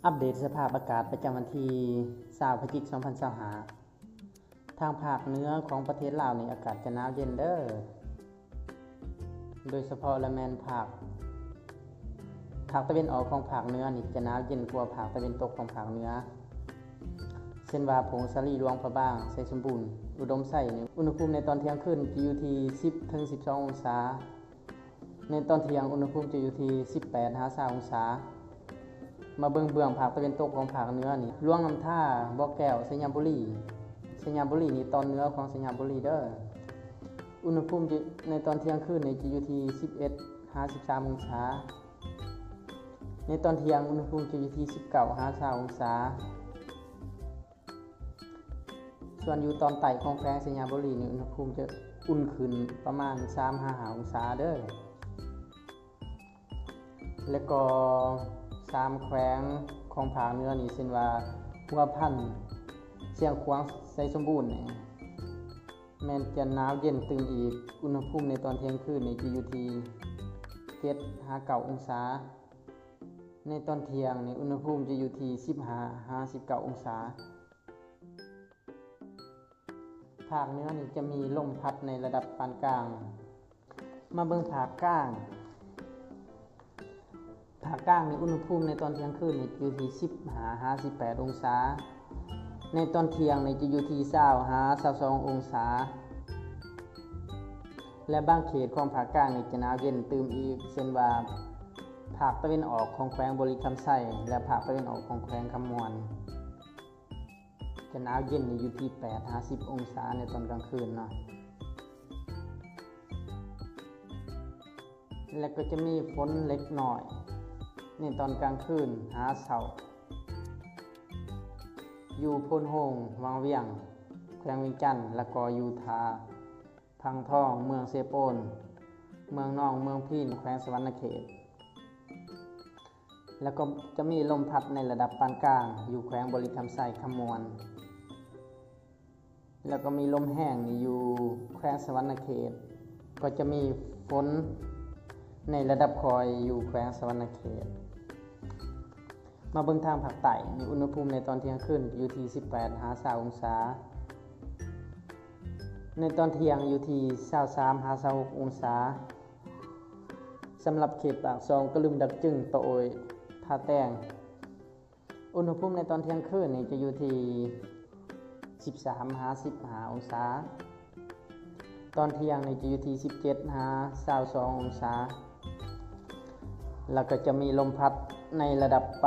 ອັບເດດສະພາບອາກາດປະຈຳວັນທີຊາວ ພະຈິກ ສອງພັນຊາວຫ້າ. ທາງພາກເໜືອຂອງປະເທດລາວນີ້ ອາກາດຈະໜາວເຢັນເດີ້. ໂດຍສະເພາະລະແມ່ນພາກ, ພາກຕາເວັນອອກຂອງພາກເໜືອນີ້ຈະໜາວເຢັນກວ່າພາກຕາເວັນຕົກຂອງພາກເໜືອ, ເຊັ່ນວ່າ ຜົ້ງສາລີ, ຫຼວງພະບາງ, ໄຊສົມບູນ, ອຸດົມໄຊນີ້ ອຸນຫະພູມໃນຕອນທ່ຽງຄືນຈະຢູ່ທີ່ສິບເຖິງສິບສອງອົງສາ. ໃນຕອນທ່ຽງ ອຸນຫະພູມຈະຢູ່ທີ່ສິບແປດຫາຊາວອົງສາ. ມາເບິ່ງເບື້ອງພາກຕາເວັນຕົກຂອງພາກເໜືອນີ້ ຫຼວງນ້ຳທາ, ບໍ່ແກ້ວ, ໄຊຍະບູລີ. ໄຊຍະບູລີນີ້ຕອນເໜືອຂອງໄຊຍະບູລີເດີ້. ອຸນຫະພູມຈະ ໃນຕອນທ່ຽງຄືນນີ້ຈະຢູ່ທີ່ສິບເອັດຫາສິບສາມອົງສາ. ໃນຕອນທ່ຽງ ອຸນຫະພູມຈະຢູ່ທີ່ສິບເກົ້າຫາຊາວອົງສາ. ສ່ວນຢູ່ຕອນໃຕ້ຂອງແຂວງໄຊຍະບູລີນີ້ ອຸນຫະພູມຈະອຸ່ນຂຶ້ນປະມານສາມຫາຫ້າອົງສາເດີ້. ແລະກໍສາມແຂວງຂອງພາກເໜືອນີ້ ເຊັ່ນວ່າ ຫົວພັນ, ຊຽງຂວາງ, ໄຊສົມບູນນີ້ ແມ່ນຈະໜາວເຢັນຕື່ມອີກ. ອຸນຫະພູມໃນຕອນທ່ຽງຄືນນີ້ຈະຢູ່ທີ່ເຈັດຫາເກົ້າອົງສາ. ໃນຕອນທ່ຽງນີ້ ອຸນຫະພູມຈະຢູ່ທີ່ສິບຫ້າຫາສິບເກົ້າອົງສາ. ພາກເໜືອນີ້ຈະມີລົມພັດໃນລະດັບປານກາງ. ມາເບິ່ງພາກກາງ. ພາກກາງນີ້ ອຸນຫະພູມໃນຕອນທ່ຽງຄືນນີ້ຢູ່ທີ່ສິບຫ້າຫາສິບແປດອົງສາ. ໃນຕອນທ່ຽງນີ້ຈະຢູ່ທີ່ຊາວຫາຊາວສອງອົງສາ. ແລະບາງເຂດຂອງພາກກາງນີ້ຈະໜາວເຢັນຕື່ມອີກ, ເຊັ່ນວ່າ ພາກຕາເວັນອອກຂອງແຂວງບໍລິຄຳໄຊ ແລະ ພາກຕາເວັນອອກຂອງແຂວງຄຳມ່ວນ ຈະໜາວເຢັນຢູ່ທີ່ແປດຫາສິບອົງສາໃນຕອນກາງຄືນເນາະ. ແລະກໍຈະມີຝົນເລັກນ້ອຍໃນຕອນກາງຄືນຫາເຊົ້າ ຢູ່ໂພນໂຮງ, ວັງວຽງ, ແຂວງວຽງຈັນ, ແລະກໍຢູ່ທ່າ, ພັງທອງ, ເມືອງເຊໂປນ, ເມືອງນອງ, ເມືອງພີນ, ແຂວງສະຫວັນນະເຂດ. ແລ້ວກໍຈະມີລົມພັດໃນລະດັບປານກາງຢູ່ແຂວງບໍລິຄຳໄຊ, ຄຳມ່ວນ, ແລ້ວກໍມີລົມແຮງຢູ່ແຂວງສະຫວັນນະເຂດ, ກໍຈະມີຝົນໃນລະດັບຄ່ອຍຢູ່ແຂວງສະຫວັນນະເຂດ. ມາເບິ່ງທາງພາກໃຕ້, ອຸນຫະພູມໃນຕອນທ່ຽງຄືນຢູ່ທີ່ສິບແປດຫາຊາວອົງສາ, ໃນຕອນທ່ຽງຢູ່ທີ່ຊາວສາມຫາຊາວຫົກອົງສາ. ສຳລັບເຂດປາກຊ່ອງ, ກະລຶມ, ດາກຈຶງ, ຕະໂອຍ, ທ່າແຕງ, ອຸນຫະພູມໃນຕອນທ່ຽງຄືນນີ້ຈະຢູ່ທີ່ສິບສາມຫາສິບຫ້າອົງສາ, ຕອນທ່ຽງນີ້ຈະຢູ່ທີ່ສິບເຈັດຫາຊາວສອງອົງສາ, ແລ້ວກໍຈະມີລົມພັດໃນລະດັບປ